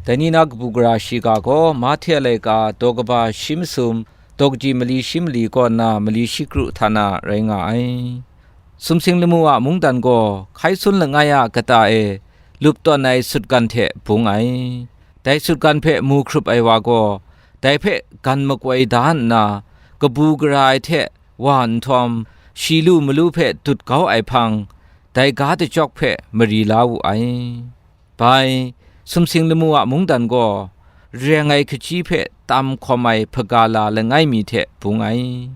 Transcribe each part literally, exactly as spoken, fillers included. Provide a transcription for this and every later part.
Dai ni na kabu gara shiga gaw Mahte a laika daw kaba shi masum, daw kaji mali shi mali kaw nna mali shi kru hta na rai nga ai. Sumsing lamu a mungdan gaw hkai sun langai a kata e lup tawn ai sutgan hte bung ai. Dai sutgan hpe mu hkrup ai wa gaw, dai hpe gan makoi da nna, kabu gara ai hte wa nhtawm, shi lu malu hpe dut kau ai hpang, dai ga dachyawk hpe mari la wu ai. Bai, sumsing lamu a mungdan gaw, reng ai hkaji hpe tam hkawm ai hpaga la langai mi hte bung ai.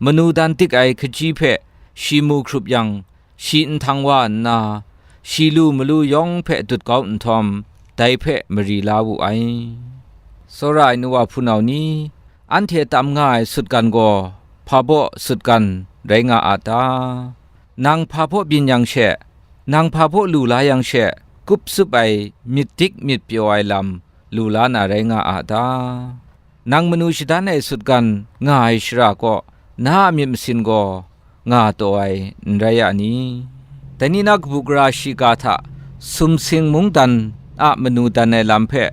Manu dan dik ai hkaji hpe shi mu hkrup yang, shi nhtang wa nna, shi lu malu yawng hpe dut kau nhtawm, dai hpe mari la wu ai. Tsawra ai nu wa hpunau ni, anhte tam nga ai sutgan gaw, hpa baw sutgan rai nga a ta? Nang hpa baw byin yang she, nang hpa baw lu la yang she, kup tsup ai myit dik myit pyaw ai lam lu la na rai nga a ta? Nang manu shadan ai sutgan nga ai shara kaw, na a myit masin gaw nga taw ai n rai a ni? Dai ni na kabu gara shiga hta sumsing mungdan a manu dan ai lam hpe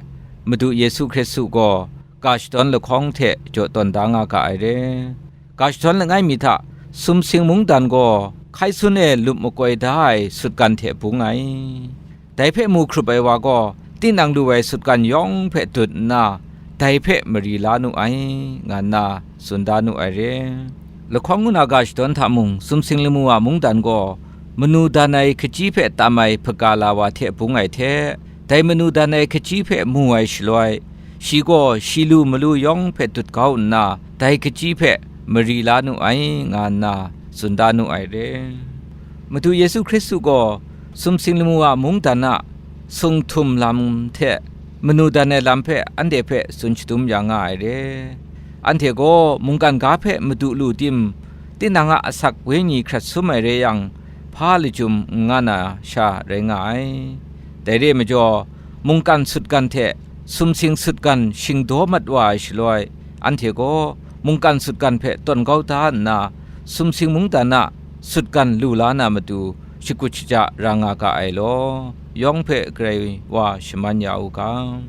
Madu Yesu Hkristu gaw ga shadawn lahkawng hte jaw tawn da nga ga ai re. Ga shadawn langai mi hta sumsing mungdan gaw hkai sun e lup makoi da ai sutgan hte bung ai. Dai hpe mu hkrup ai wa gaw, tinang lu ai sutgan yawng hpe dut nna, dai hpe mari la nu ai, nga nna tsun da nu ai re. Lahkawng ngu na ga shadawn hta mung, sumsing lamu a mungdan gaw, manu dan ai hkaji hpe tam ai hpaga la wa hte bung ai hte, dai manu dan ai hkaji hpe mu ai shaloi, shi gaw shi lu malu yawng hpe dut kau nna, dai hkaji hpe mari la nu ai, nga nna tsun da nu ai re. Madu Yesu Hkristu gaw sumsing lamu a mungdan a sung htum lam hte manu dan ai lam hpe anhte hpe tsun shadum ya nga ai re. Anhte gaw mungkan ga hpe madu lu tim, tinang a asak wenyi hkrat sum ai re yang, hpa lachyum n nga na sha rai nga ai. Dai re ai majaw, mungkan sutgan hte sumsing sutgan shingdaw mat wa ai shaloi, anhte gaw mungkan sutgan hpe tawn kau da nna, sumsing mungdan a sutgan lu la na matu shakut shaja ra nga ga ai law, yawng hpe Karai wa shaman ya u ga.